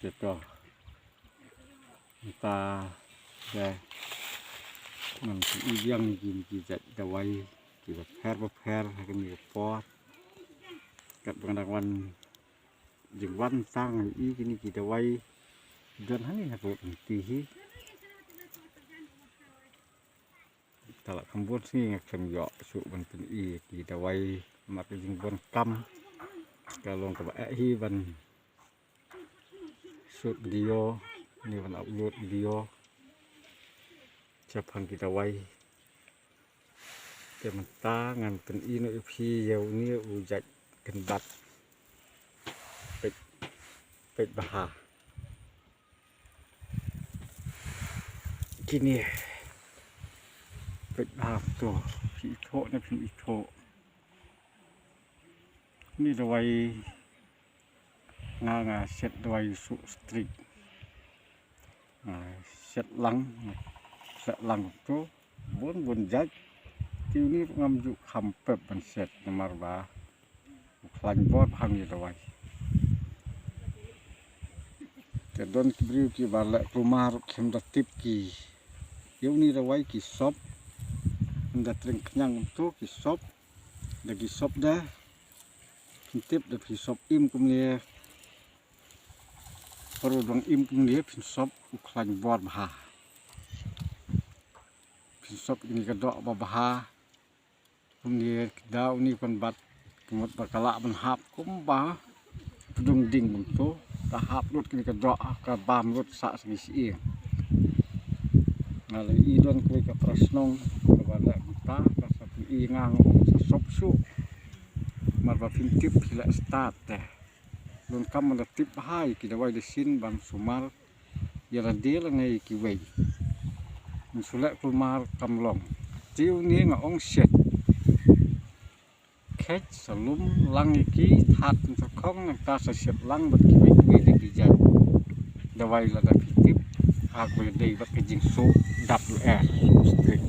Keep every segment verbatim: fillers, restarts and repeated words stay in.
Te to, mynta te ngan pyni biang ïa kine ki jait dawai kiba pher bapher ha kane ka por. Katba nga dang wan jingwan tang ïa kine ki dawai don hangne hapoh lynti hi. Te la kham bun sngi nga khlem ïoh shuh ban pyni ïa ki dawai namar ka jingbun kam. Ka long kaba eh hi ban shoot video ne ban upload video shaphang ki dawai. Te mynta ngan pyni noh ïa phi ïa une u jait kynbat. Peit, peit bha. Kine peit bha to, phi ithuh ne phim ithuh. Une dawai nga, nga shet dawai u suk strik. Nga shet lang, shet lang to bun bun jait. Te une ruh ngam ju kham pep ban shet namar ba u khlaiñ bor bha une dawai. Te don ki briew kiba leh kulmar ruh kim da tip ki ïa une dawai, ki sop. Ynda tring khñiang to ki sop. Da ki sop da phin tip, da phi sop im kumne, paro dang im kumne phin sop u khlaiñ bor bha. Phin sop ïa kane ka doh ba bha. Kumne da une u kynbat ka mut ba ka lah ban hap kumba pdung ding kumto, ka hap lut kane ka doh, ka bam lut sah sha ki shyieng. Nga la i don kawei ka para shnong kaba leh kumta, ka sa pyni ïa nga, nga ong sa sop shuh. Namar ba phim tip phi leh stad te. Donkam ban da tip bha ïa ki dawai da shin ban sumar ïa lade lane ïa kiwei. Ngan shu leh kulmar kam long. Te une nga ong shet. Kheit sa lum lang ïa ki, thad nangta khong nangta sa shet lang bad kiwei kiwei de ki jait dawai lada phi tip ha kaba ïadei bad ka jingsuh dap lyer, suh strik.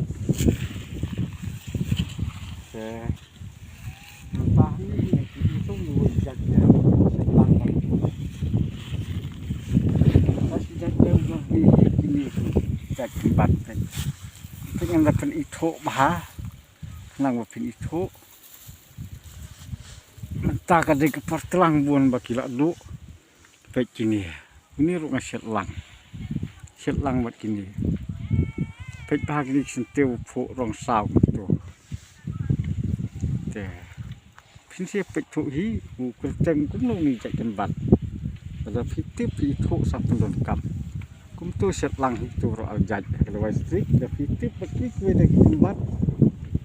Te nangta hangne hi ki ithuh ïa u jait de shet lang bad nangta shi jait de u jong hi hi kine ki jait kynbat. Te ngan da pynithuh bha. Nang ba phin ithuh. Mynta ka dei ka por tlang bun ba ki la duh. Peit kine. Une ruh nga shet lang. Shet lang bad kine. Peit bha kine ki syntiew phuh rong saw kumto. Te phin sa peit thuh hi u kyrteng kumno une jait kynbat. Lada phi tip phi ithuh sa pyndonkam. Kumto shet lang hi to ruh ar jait ha ka dawai strik, da phi tip bad ki kiwei de ki kynbat.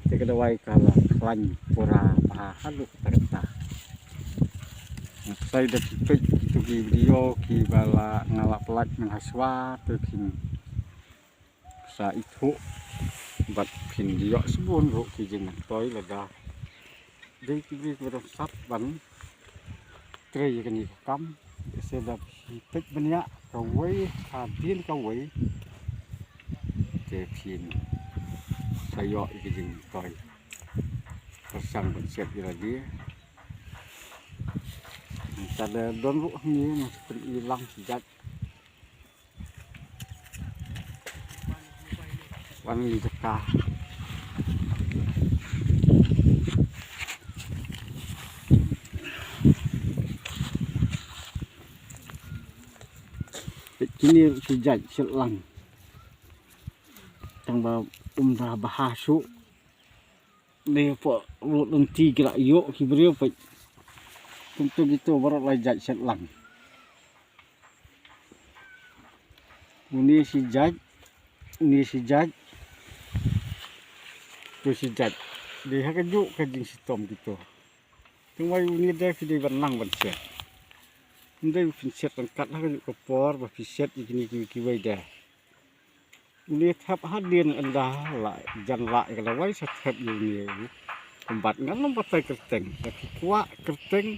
Te ka dawai ka la khlaiñ pura bha haduh katta katta. Nga pynshai da phi peit kito ki video kiba la nga la pyllait mynhashuwa te phin sa ithuh bad phin ïoh sbun ruh ki jingmyntoi lada dei ki briew kiba don sap ban trei ïa kane ka kam. Te da phi peit bniah kawei hadien kawei te phin sa ïoh ïa ki jingmyntoi. Kyrshang ban shet ïa lade. Mynta da don ruh hangne nga sa pyni lang shi jait. Wan li jaka. Peit kine ki jait shet lang. Tang ba um da bha shuh. Dei hapoh rud lynti ki la ïoh ki briew peit. Kumto kito baroh lai jait shet lang. Une shi jait, une shi jait, to shi jait. Dei ha kajuh ka jingshitom kito. Tang wei une dei phi dei ban nang ban shet. Ym dei phin shet ryngkat ha kajuh ka por ba phi shet ïa kine ki, kiwei de. Une thep hadien ynda la jan la ïa ka dawai sa thep ïa une u kynbat. Ngan ym batai kyrteng, lada phi kwah kyrteng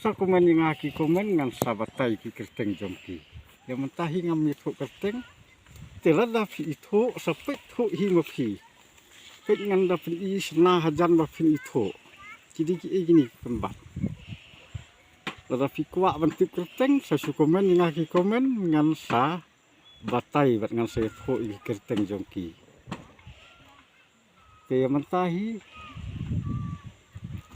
sa comment ïa nga ki comment ngan sa batai ki kyrteng jong ki. Ïa mynta hi ngam ithuh kyrteng. Te lada phi ithuh sa peit thuh hi ma phi. Peit ngan da pyni shna hajan ba phin ithuh. Ki dei kiei kine ki kynbat. Lada phi kwah ban tip kyrteng, sa shu comment ïa nga ki comment, ngan sa batai bad ngan sa ïathuh ïa ki kyrteng jong ki. Te ïa mynta hi,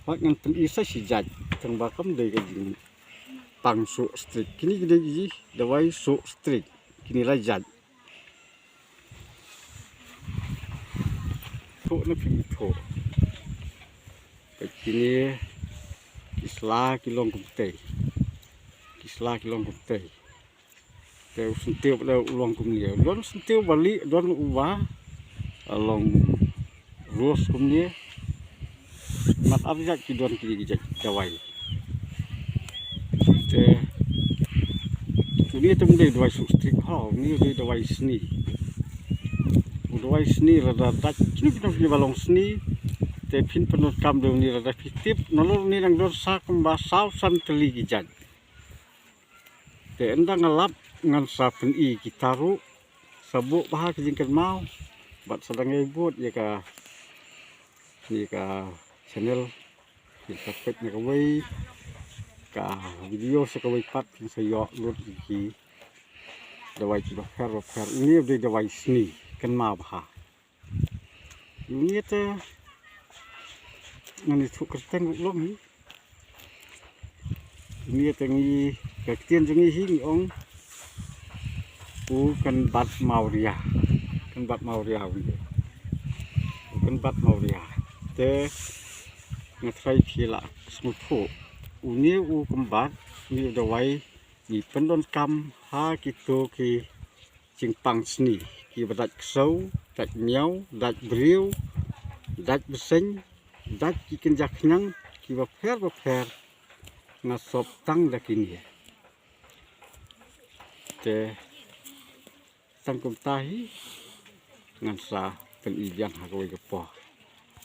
wat ngan pyni sa shi jait, tang ba kam dei ka jingpang suh strik. Kine ki dei ki dawai suh strik. Kine la jait. Thuh na phi thuh. Peit kine ki sla ki long kumtei. Ki sla ki long kumtei. Te u syntiew ba u long kumne. Don syntiew ba lieh, don uba long rose kumne. Mat ar jait ki don ki jait dawai. Te une te um dei dawai suh strik ho, une u dei dawai sni. U dawai sni lada dait kino kino kiba long sni. Te phin pyndonkam da une lada phi tip nalor une nang don sa kumba saw san tylli ki jait. Te ynda nga lap ngan sa pyni kita ruh, sa buh bha ki jingkynmaw bad sa dang ïai bud ïa ka, ïa ka channel. Ïa ka peit na kawei ka video sa kawei pat kin sa ïoh lut ïa ki dawai kiba pher ba pher. Une u dei dawai sni, kynmaw bha. Une te ngan ïathuh kyrteng ruh long hi. Une te ngi, ka ktien jong ngi hi ngi ong u kynbat mawria. Kynbat mawria une. U kynbat mawria. Te nga trai phi la sngewthuh. Une u kynbat, une u dawai ngi pyndonkam ha kito ki jingpang sni, kiba dait ksew, dait miaw, dait briew, dait bseiñ, dait ki kynja khñiang kiba pher ba pher, nga sop tang da kine. Te tang kumta hi ngan sa pyni biang ha kawei ka por.